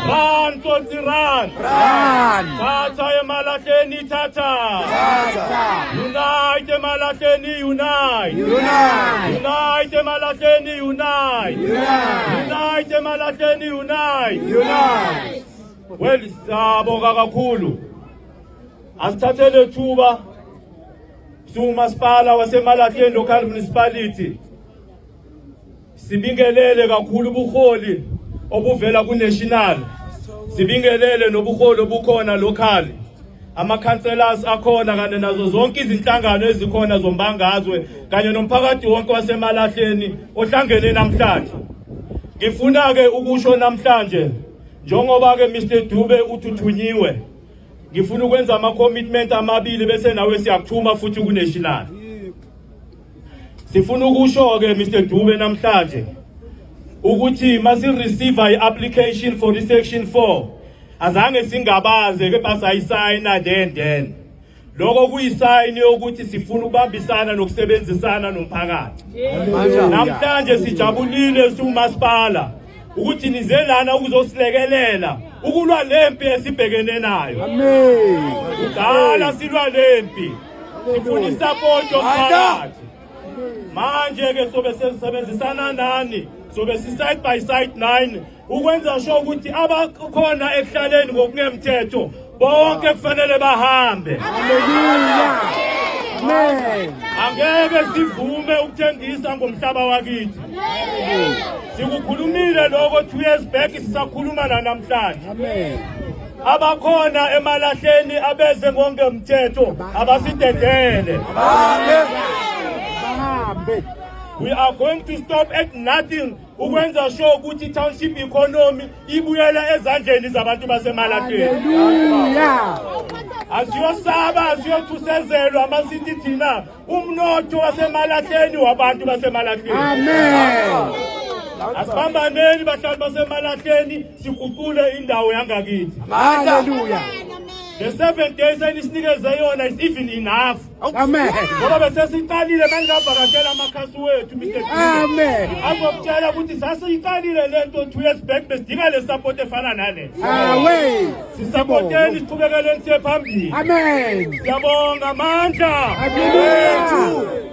Run Tsotsi run. Run. Thatha emalahleni thatha. Thatha. Unite emalahleni unite. Unite. Unite emalahleni unite. Unite. Unite emalahleni unite. Unite. Well, siyabonga kakhulu. Asithathele thuba siwumasipala waseMalahleni Local Municipality. Sibingelele kakhulu ubuholi obuvela ku-national. Sibingelele nobuholi obukhona local. Ama-councillors akhona kanye nazo zonke izinhlangano ezikhona zombangazwe kanye nomphakathi wonke waseMalahleni ohlangene namhlanje. Ngifuna ke ukusho namhlanje njengoba ke Mr Dube uthuthunyiwe, ngifuna ukwenza ama commitment amabili bese nawe siyakuthuma futhi ku national. Sifuna ukusho ke Mr Dube namhlanje ukuthi masi receive i-application for i-section 4, azange singabaze, kepha sayisayina. Then lokho kuyisayini yokuthi sifuna ukubambisana nokusebenzisana nomphakathi. Namhlanje sijabulile siwumasipala ukuthi nize lana ukuzosilekelela ukulwa lempi esibhekene nayo. Amen. Kudala silwa lempi, sifuna i-support yomphakathi. Manje ke sobe sisebenzisana nani, sobe si side by side nine ukwenza sure ukuthi abakhona ekuhlaleni ngokungemthetho bonke kufanele bahambe. Hallelujah. Amen. Angeke sivume ukuthengisa ngomhlaba wakithi. Sikukhulumile lokho 2 years back, sisakhuluma namhlanje. Amen. Abakhona emalahleni abeze ngongemthetho abasidedele. Bahambe. We are going to stop at nothing ukwenza sure ukuthi i-township economy ibuyela ezandleni zabantu baseMalahleni. Hallelujah. Asiyosaba, asiyothusezelwa masithi thina umnotho waseMalahleni wabantu baseMalahleni. Amen. Asibambaneni bahlali baseMalahleni, siguqule indawo yangakithi. Hallelujah. The 7 days enisinikeze yona is even enough Amen. ngoba besesiqalile. Maningavakashela amakhasi wethu, Mr Dube, Amen. azokutshela ukuthi sasiyiqalile le nto 2 years back, besidinga le support efana nale. Awe. Sisapoteni, siqhubekeleni siye phambili. Amen. Siyabonga, amandla. Hallelujah.